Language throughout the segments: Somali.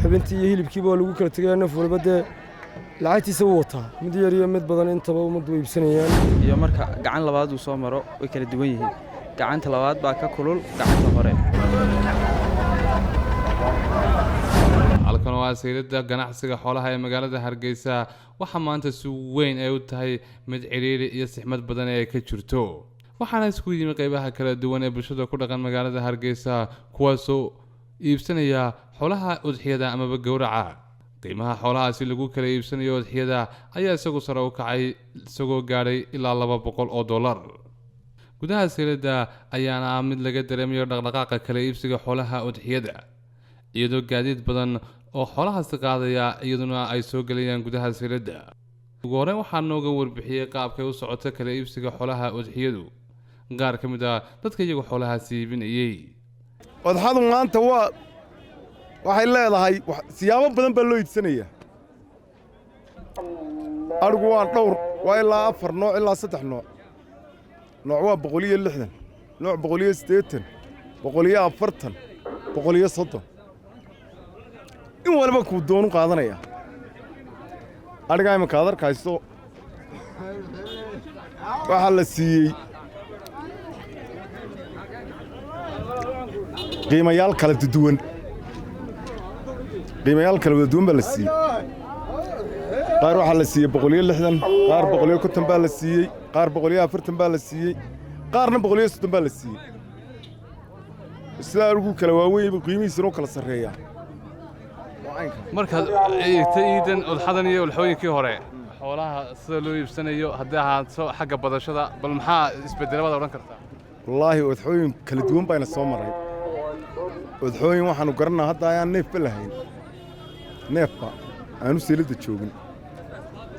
Xubintii iyo hilibkiiba waa lagu kala tegayaa. Naf waliba dee lacagtiisa wuu wataa, mid yar iyo mid badan intaba ummaddu way iibsanayaan. Iyo marka gacan labaad uu soo maro way kala duwan yihiin. Gacanta labaad baa ka kulul gacanta hore. Halkan oo ah saylada ganacsiga xoolaha ee magaalada Hargeysa, waxaa maanta si weyn ay u tahay mid cidhiidhi iyo sixmad badan ee ay ka jirto, waxaana isku yimi qeybaha kala duwan ee bulshada ku dhaqan magaalada Hargeysa, kuwaasoo iibsanaya xoolaha udxiyada amaba gowraca. Qiimaha xoolahaasi lagu kala iibsanayo udxiyada ayaa isagu sare u kacay, isagoo gaadhay ilaa $200. Gudaha saylada ayaana ah mid laga dareemayo dhaqdhaqaaqa kala iibsiga xoolaha udxiyada, iyadoo gaadiid badan oo xoolahaasi qaadaya iyaduna ay soo gelayaan gudaha sayladda. Ugu horreyn waxaa nooga warbixiyey qaabkay u socoto kala iibsiga xoolaha udxiyadu qaar ka mid ah dadka iyagu xoolahaasi iibinayey. Odxadu maanta waa waxay leedahay siyaabo badan baa loo iibsanayaa. Adhigu waa dhowr, waa ilaa afar nooc ilaa saddex nooc. Nooc waa 160, nooc 180, 140, 130. In waliba kuu doonu qaadanaya. Adhigaa imanka ad arkayso waxaa la siiyey qiimayaal kala duwan, qiimayaal kala wada duwan baa la siiyey. Qaar waxaa la siiyey 160, qaar 150 baa la siiyey, qaar 140 baa la siiyey, qaarna 130 baa la siiyey. Sidaa ugu kala waaweyn buu qiimihiisuna u kala sarreeyaa. Markaad eegta iidan udxadan iyo ulxooyinkii hore, xoolaha sida loo iibsanayo haddii ahaato xagga badashada, bal maxaa isbeddela baad odhan kartaa? Wallaahi odxooyin kala duwan bayna soo maray. Odxooyin waxaannu garannaa hadda ayaan neefba lahayn, neefba aanu seeladda joogin.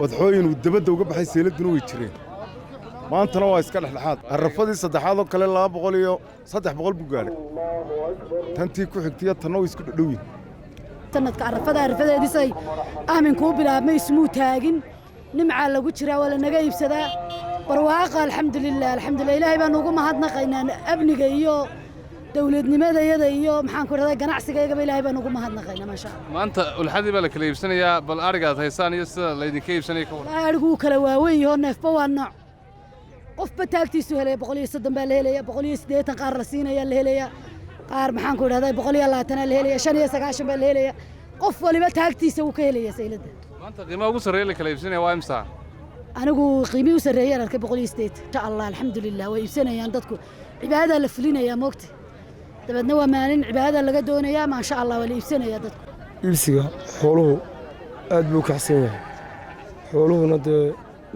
Odxooyin uu debadda uga baxay seeladduna way jireen. Maantana waa iska dhexdhexaad. Arrafadii saddexaad oo kale 200 iyo 300 buu gaadhay. Tantii ku xigtiya tanna way isku dhadhow yihin. Sanadka arafada arafadeedisay ahminkuu bilaabmay ismuu taagin. Nimcaa lagu jiraa, waa lanaga iibsadaa, barwaaqa, alxamdulilah, alxamdulilah. Ilaahay baanu ugu mahadnaqaynaa amniga iyo dowladnimadayada iyo maxaan ku rahdaa ganacsigaygaba. Ilaahay baanu ugu mahadnaqaynaa, maasha Allah. Maanta ulxadii baa la kala iibsanayaa. Bal arigaad haysaan iyo sida laydinka iibsanaya ka warran. Wallaahi adhigu wuu kala waaweyn yaho, neefba waa nooc, qofba taagtiisu helaya. 130 baa la helaya, 180 qaar la siinaya la helaya, qaar maxaan ku idhahdaa 120 la helaya, 95 baa la helaya. Qof waliba taagtiisa wuu ka helaya sayladda. Maanta qiimaha ugu sarreeya la kala iibsanaya waa imsa? Anigu qiimihii u sarreeyaan arkay 180. Insha Allah, alxamdulilah, way iibsanayaan dadku. Cibaadadaa la fulinayaa moogta, dabeedna waa maalin cibaadada laga doonayaa. Maasha Allah, waa la iibsanayaa dadku. Iibsiga xooluhu aad buu u kacsan yahay. Xooluhuna dee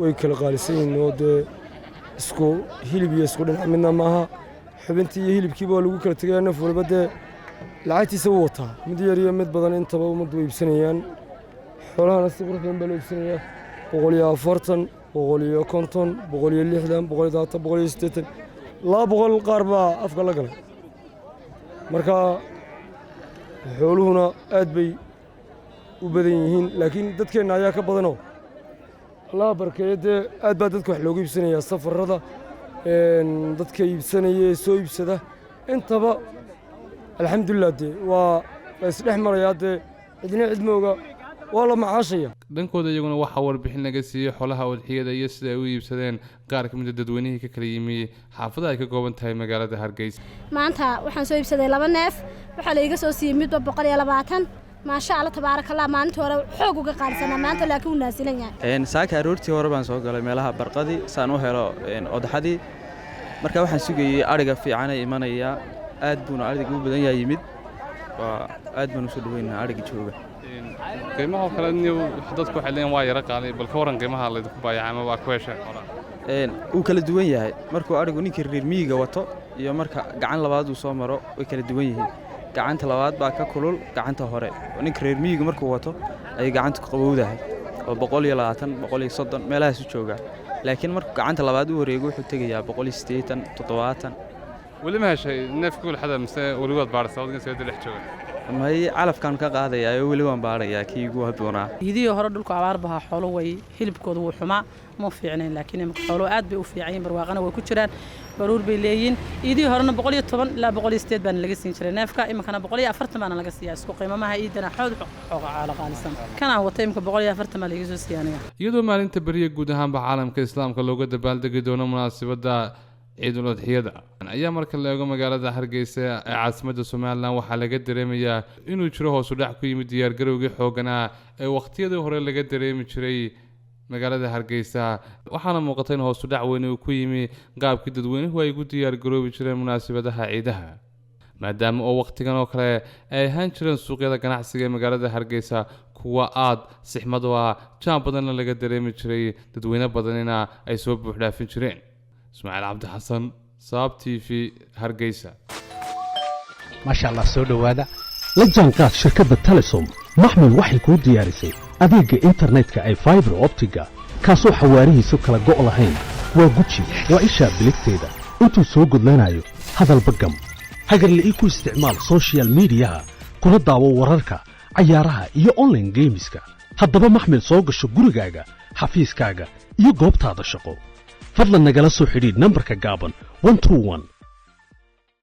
way kala qaalisan yihiin, oo dee isku hilib iyo isku dhinac midna maaha. Xubintii iyo hilibkiiba waa lagu kala tegayaa. Naf waliba dee lacagtiisa wuu wataa, mid yar iyo mid badan intaba ummaddu way iibsanayaan. Xoolahana si qurux badan baa loo iibsanayaa: 140, 150, 160, 170, 180, 200 qaar baa afka la galay. Marka xooluhuna aad bay u badan yihiin, laakiin dadkeenna ayaa ka badanoo Allaha barkeeyo. Dee aad baa dadka wax loogu iibsanayaa. Safarrada dadka iibsanaya ee soo iibsada intaba, alxamdulilah, dee waa la isdhex marayaa. Dee cidna cid mooga, waa la macaashaya. Dhankooda iyaguna waxaa warbixin laga siiyey xoolaha udxiyada iyo sida ay u iibsadeen qaar ka mid a dadweynihii ka kala yimi xaafadaha ay ka kooban tahay magaalada Hargeysa. Maanta waxaan soo iibsaday laba neef. Waxaa la iga soo siiyey midba 120. Maasha Alla, tabaaraka Allah. Maalintii hore xoog uga qaalisanaa, maanta laakiin wuu naasilan yahay. Saaka aroortii hore baan soo galay meelaha barqadii saan u helo odxadii. Marka waxaan sugayey adhiga fiicana imanaya. Aad buuna adhiga u badan yahay yimid. Waa aad baan usoo dhaweynaa adhiga jooga. Qiimaha kale dadku waxay leeyihin waa yara qaalay. Bal ka warran qiimaha laydinku baayacay ama waa ku hesheen xoolaha? Wuu kala duwan yahay. Markuu adhigu ninka reer miyiga wato iyo marka gacan labaad uu soo maro way kala duwan yihiin. Gacanta labaad baa ka kulul gacanta hore. Ninka reer miyiga markuu wato ayay gacanta ku qabowdahay oo 120, 130 meelahaas u joogaa, laakiin markuu gacanta labaad u wareego wuxuu tegayaa 180, 70. Weli ma heshay neefka ulxada mise weli waad baadhaysaa wadgan sayada dhex jooga? May, calafkaan ka qaadayaa oo weli waan baadhayaa kii igu habboonaa. Hidihii hore dhulku abaar bahaa, xoolo way hilibkooda wuu xumaa, ma fiicnayn, laakiin imika xooluhu aad bay u fiican yihiin, barwaaqana way ku jiraan. Baruur bay leeyihiin. Iidihii horena 110 ilaa 108 baana laga siin jiray neefka, iminkana 140 baana laga siiyaa. Isku qiimamaha iidana xood xooga caalo qaalisan. Kanaan wata imika 140 baa laiga soo siiya aniga. Iyadoo maalinta beriya guud ahaanba caalamka Islaamka looga dabaaldegi doono munaasabadda Ciidul Adxiyada, ayaa marka la eego magaalada Hargeysa ee caasimadda Somaliland waxaa laga dareemayaa inuu jiro hoos u dhac ku yimid diyaargarowgii xooganaa ee wakhtiyadii hore laga dareemi jiray magaalada Hargeysa. Waxaana muuqata in hoos u dhac weyn uu ku yimi qaabkii dadweynuhu ay ugu diyaargaroobi jireen munaasabadaha ciidaha, maadaama oo wakhtigan oo kale ay ahaan jireen suuqyada ganacsiga ee magaalada Hargeysa kuwa aad sixmad u ah, jaam badanna laga dareemi jiray, dadweyne badanina ay soo buuxdhaafin jireen. Ismaaciil Cabdi Xasan, Saab TV, Hargeysa. Maasha Allah, soo dhowaada. La jaanqaad shirkadda Telesom. Maxmil, waxay kuu diyaarisay adeegga internetka ee fiber optic-ga, kaasoo xawaarihiisu kala go' lahayn. Waa guji, waa ishaa biligteeda intuu soo gudlanayo. Hadalba gam. Hagarle ii ku isticmaal social media-ha, kuna daawo wararka, cayaaraha iyo online games-ka. Haddaba maxmil, soo gasho gurigaaga, xafiiskaaga iyo goobtaada shaqo. Fadlan nagala soo xidhiidh nambarka gaaban 121.